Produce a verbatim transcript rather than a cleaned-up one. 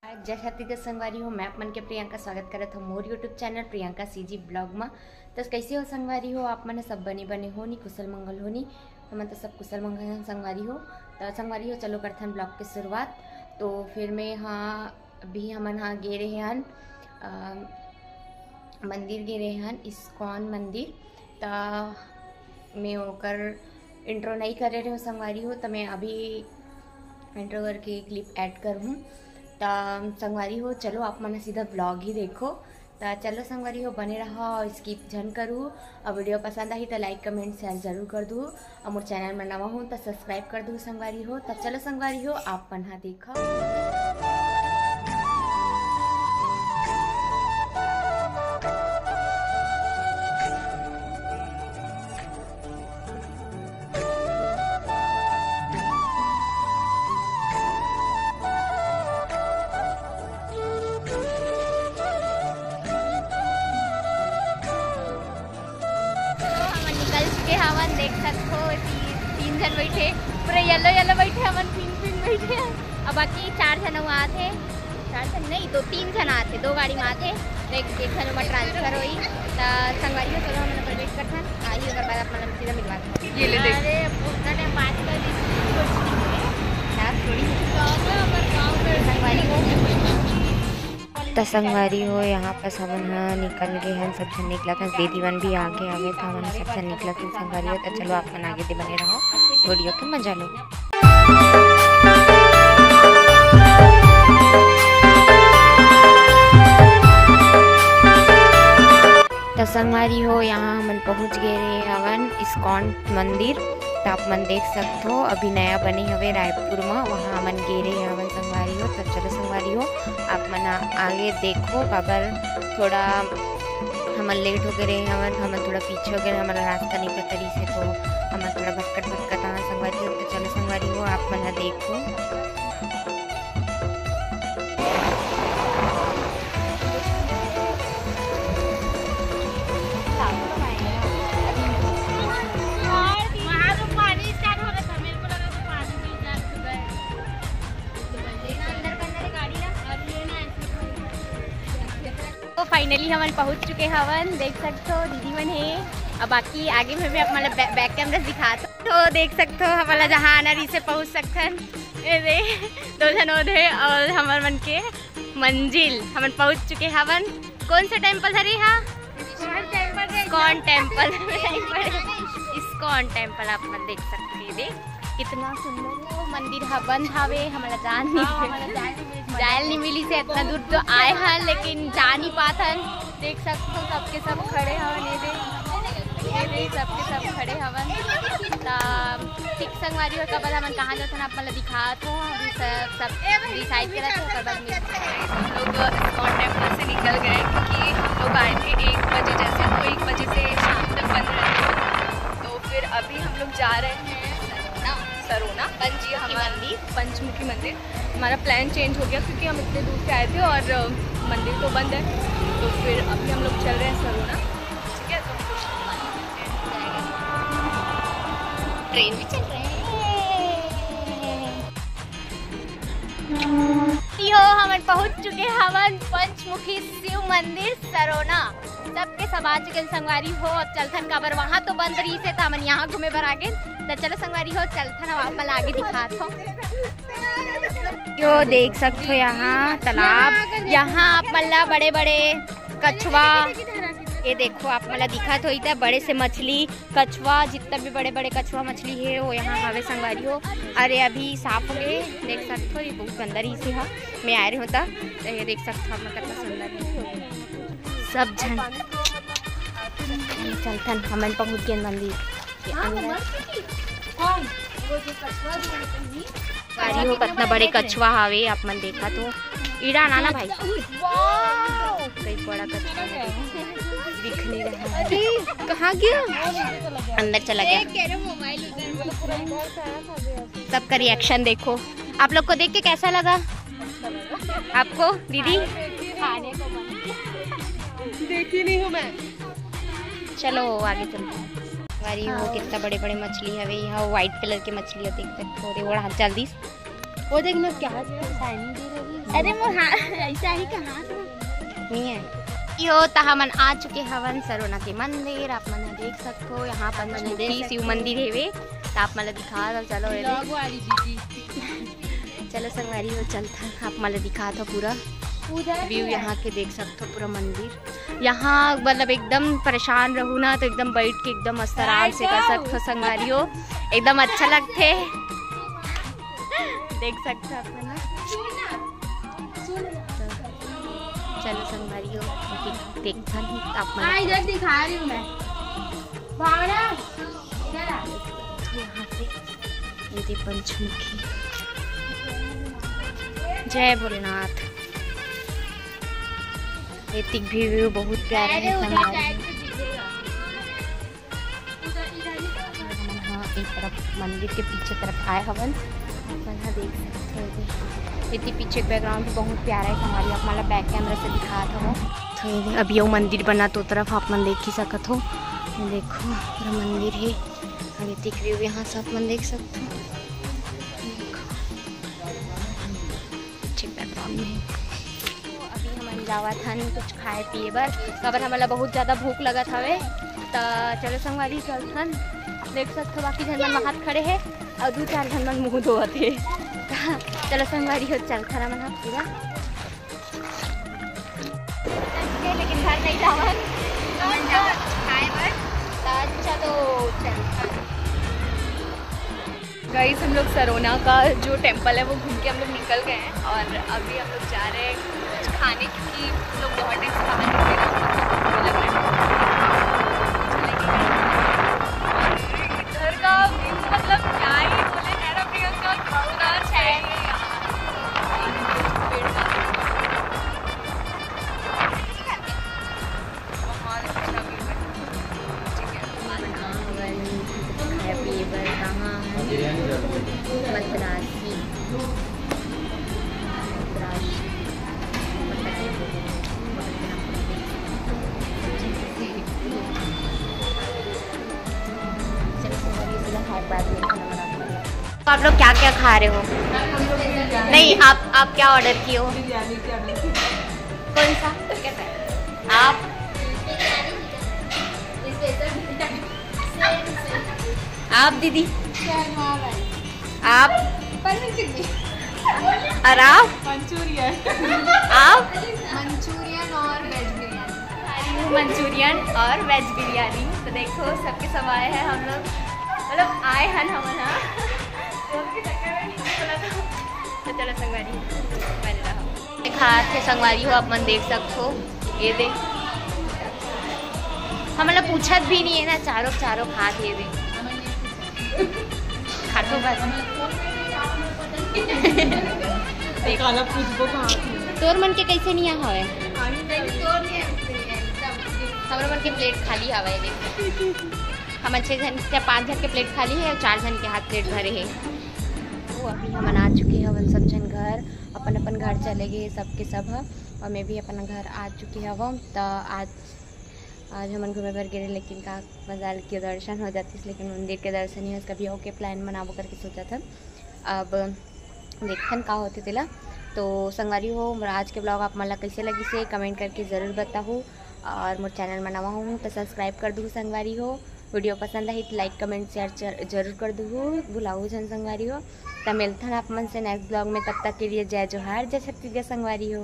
जय छत्तीसगढ़ संगवारी हो, मैं आप मन के प्रियंका स्वागत करत हूँ मोर YouTube channel Priyanka CG blog में। तो कैसे हो संगवारी हो, आप मन सब बने बने हो नी, कुशल मंगल हो नी? हमन तो सब कुशल मंगल हन संगवारी हो। तो संगवारी हो, चलो करथन ब्लॉग के शुरुआत। तो फिर मैं हाँ, अभी हमन हाँ गे रहे हन, अ, मंदिर गे रहे हन, इस्कॉन मंदिर। त मैं ओकर इंट्रो नहीं करे रहे हो संगवारी हो, त मैं अभी इंट्रो करके क्लिप ऐड करहूँ। त संगवारी हो, चलो आप मन सीधा ब्लॉग ही देखो। त चलो संगवारी हो, बने रहो और स्किप झन करू। और वीडियो पसंद आई तो लाइक, कमेंट, शेयर जरूर कर दू। और मोर चैनल में नवा हो तो सब्सक्राइब कर दू संगवारी हो। त चलो संगवारी हो, आप मन हा देखो। तो हमन निकल चुके हवन, देख सकथो, ती-, तीन झन बैठे, पूरा येलो येलो बैठे हवन, पिंक पिंक बैठे हवन। अब बाकी चार झन अउ आत हे, चार झन नहीं, दो तीन झन आत हे, दो गाड़ी में आत हे। देख, एक झन ओमा ट्रांसफर होई। त संगवारी हो, चलो हमन वेट करथन, आही ओकर बाद आप मन सीधा मिलवाथन। ये ले देख। अरे, उतना टाइम बात कर ली थी, कुछ नहीं है। क्या थोड़ी है। गाँव में, हमारे गाँव में संगवारी हो। त संगवारी हो, यहाँ पास हमन ह निकल गए हन, सब झन निकलत हन, दीदी मन भी आ गए हवे, त हमन सब झन निकलत हन संगवारी हो। त चलो आप मन आगे दे बने रहो वीडियो के मजा लो। त संगवारी हो, यहाँ हमन पहुँच गए रहे हवन इस्कॉन मंदिर। त आप मन देख सकथो, अभी नया बने हवे रायपुर म, वहाँ हमन गे रहे हवन संगवारी हो। त चलो संगवारी हो, आप मन आ-, आगे देखो, काबर थोड़ा हमन लेट हो गए रहे हवन, हमन थोड़ा पीछे हो गए, हमन रास्ता नहीं पता रही से, तो हमन थोड़ा भटकत भटकत आए संगवारी हो। त चलो संगवारी हो, आप मन ह देखो। तो फाइनली हमन पहुंच चुके हवन, देख सकथो दीदी मन हे। अब बाकी आगे में भी आप मतलब बै-, बैक कैमरा दिखात हो। तो देख सकथो हमन ला जहाँ आना रही से पहुंच सकथन। ये दे, दो झन ओदे और हमर मन के मंजिल, हमन पहुंच चुके हवन। कौन से टेम्पल हरे हा? ISKCON temple. इस्कॉन टेम्पल आप मन देख सकते हैं। देख कितना सुंदर है वो मंदिर हा, बंद हावे, हमला जान नहीं, हाँ, हमला जान नहीं मिली। जान नहीं मिली से इतना दूर तो आए हैं, लेकिन जा नहीं पाथन। देख सकते हो सबके सब खड़े हवन, ये देख, ये देख सबके सब खड़े हवन। त ठीक संगवारी हो, कब हमन कहाँ जाथन आप मन ला दिखात हो, अभी सब, सब डिसाइड करत हो, ओकर बाद मिलत हो। हम लोग इस्कॉन टेम्पल से निकल गए क्योंकि हम लोग आए थे एक बजे जैसे, तो एक बजे से शाम तक बंद रहते हैं। तो फिर अभी हम लोग जा रहे हैं सरोना, सरोना पंचमुखी हमारा मंदिर। पंचमुखी मंदिर। हमारा प्लान चेंज हो गया क्योंकि हम इतने दूर से आए थे और, अ, मंदिर तो बंद है, तो फिर अभी हम लोग चल रहे हैं सरोना। ठीक है, तो ट्रेन भी चल रहे हैं। यो, हमन पहुंच चुके हवन पंचमुखी शिव मंदिर सरोना। सबके सब आ चुके संगवारी हो, अब चलथन, काबर वहां तो बंद रही से, त हमन यहाँ घूमे बर आ गए। त चलो संगवारी हो, चलथन, अब आप मन आगे दिखात हो। यो देख सकथो यहाँ तालाब, यहाँ आप मन ला बड़े बड़े कछुआ, ये देखो आप मन ला दिखात होही त बड़े से मछली, कछुआ, जितना भी बड़े बड़े कछुआ मछली है वो यहाँ हवे संगवारी हो। अरे अभी साफ हो गए, देख सकथो ये बहुत गंदा रही से हा, मैं आए रहे होता। तो ये देख सकथो आप मन कितना सुंदर है सब झन। चलथन हमन पहुँच गए मंदिर के अंदर। संगवारी हो, कितना बड़े कछुआ हावे, आप मन देखा तो। इड़ा ना, ना भाई, कई बड़ा कछुआ है, दिख नहीं रहा है। अरे, कहाँ गया? अंदर चला गया। सबका रिएक्शन देखो। आप लोग को देख के कैसा लगा आपको, दीदी? देखी नहीं हूँ मैं। चलो आगे चलते हैं। संगवारी हो, कितना बड़े बड़े मछली हवे। यहाँ व्हाइट कलर के मछली है, देख सकते हो। अरे, वो हाथ जल्दी। वो देख ना, क्या शाइनिंग दे रही है। अरे मोर हाथ ऐसा ही कहाँ? नहीं है। यो त हमन आ चुके हवन सरोना के मंदिर। आप मन ह देख सकथो, यहाँ पंचमुखी शिव मंदिर हेवे। त आप मन ल दिखा दो, चलो ये दे। चलो संगवारी हो, चलथन, आप मन ल दिखा दो पूरा व्यू। यहाँ के देख सकथो पूरा मंदिर। यहाँ मतलब एकदम परेशान रहू ना, तो एकदम बैठ के एकदम मस्त आराम से कर सकथो संगवारी हो, एकदम अच्छा लगथे। देख सकथो आप मन। चलो संगवारी हो, देख-, देखथन आप मन। हाँ, इधर दिखा रही हूँ मैं। भावना, इधर आ। यहाँ से ये दे पंचमुखी। जय भोलेनाथ। एतिक भी व्यू बहुत प्यारा है संगवारी। हाँ, एक तरफ मंदिर के पीछे तरफ आए हवन। आप मन ह देख सकते हो, एती पीछे बैकग्राउंड भी बहुत प्यारा है संगवारी। आप मन ला बैक कैमरा से दिखात हवं। तो ये अभी वो मंदिर बनत ओ तरफ आप मन देख ही सकत हो। ये देखो, पूरा मंदिर है। अभी दिख रही हो यहाँ से, आप मन देख सकते हो। देखो, पीछे बैकग्राउंड में। तो अभी हमन जावत हन कुछ खाए पिए बर, काबर हमन ला बहुत ज्यादा भूख लगत हवे। त चलो संगवारी, चलथन। देख सकथो, बाकी झन मन वहां खड़े हे और दू चार झन मन मुंह धोवत हे। त चलो संगवारी हो, चलथन हमन ह पूरा। लेकिन घर नहीं जावन, हमन जावन खाए बर। त चलो चलथन। गाइस, हम लोग सरोना का जो टेम्पल है, वो घूम के हम लोग निकल गए हैं और अभी हम लोग जा रहे हैं कुछ खाने, क्योंकि हम लोग बहुत टाइम से बाहर निकले ना, तो भूख लग रहा है। इधर का व्यू, मतलब, क्या ही बोले, नैना प्रियंका, कितना अच्छा है। बहुत अच्छा व्यू है। ठीक है। खाए पिए बर कहाँ है? मद्रासी। मद्रासी। चलो, फिर अभी सीधा खाए, बाद में खाना बनाते हैं। तो आप लोग क्या क्या खा रहे हो? नहीं, आप, आप क्या ऑर्डर किए हो? बिरयानी क्या? कौन सा? आप, आप दीदी? आप? पनीर टिक्की। और आप? मंचूरियन। आप? मंचूरियन और वेज बिरयानी। मंचूरियन और वेज बिरयानी। तो देखो, सबके सब आए हैं हम लोग, मतलब आए हैं हम ना। तो चलो संगवारी, बने रहो। खात हे संगवारी हो, आप मन देख सकथो, ये दे। हमन ला पूछत भी नहीं है ना, चारों, चारों खात हे दे। खाथो बस। देख। काला पूछबो कहाँ थी? तोर मन के कैसे नहीं हवे? हमर मन के प्लेट खाली हवे, देख। हमन छह झन, चार, पाँच झन के प्लेट खाली है और चार झन के हाथ प्लेट भरे है। तो अभी हमन आ चुके हवन सब झन घर, अपन अपन घर चले गए सबके सब ह, और मैं भी अपन घर आ चुके हवं। त आज, आज हमन घूमे बर गे रहे, लेकिन का मजाल के दर्शन हो जातिस, लेकिन मंदिर के दर्शन ही कभी ओके प्लान बनाबो करके सोचत हन। अब देखथन का होथे तेला। तो संगवारी हो, मोर आज के ब्लॉग आप मन ला कैसे लगिस हे, कमेंट करके जरूर बताहू, और मोर चैनल में नवा हो तो सब्सक्राइब कर दूहू संगवारी हो। वीडियो पसंद आही तो लाइक, कमेंट, शेयर जर-, जरूर कर दूहू, भुलाहू झन संगवारी हो। त मिलथन आप मन से नेक्स्ट ब्लॉग में, तब तक के लिए जय जोहार, जय छत्तीसगढ़ संगवारी हो।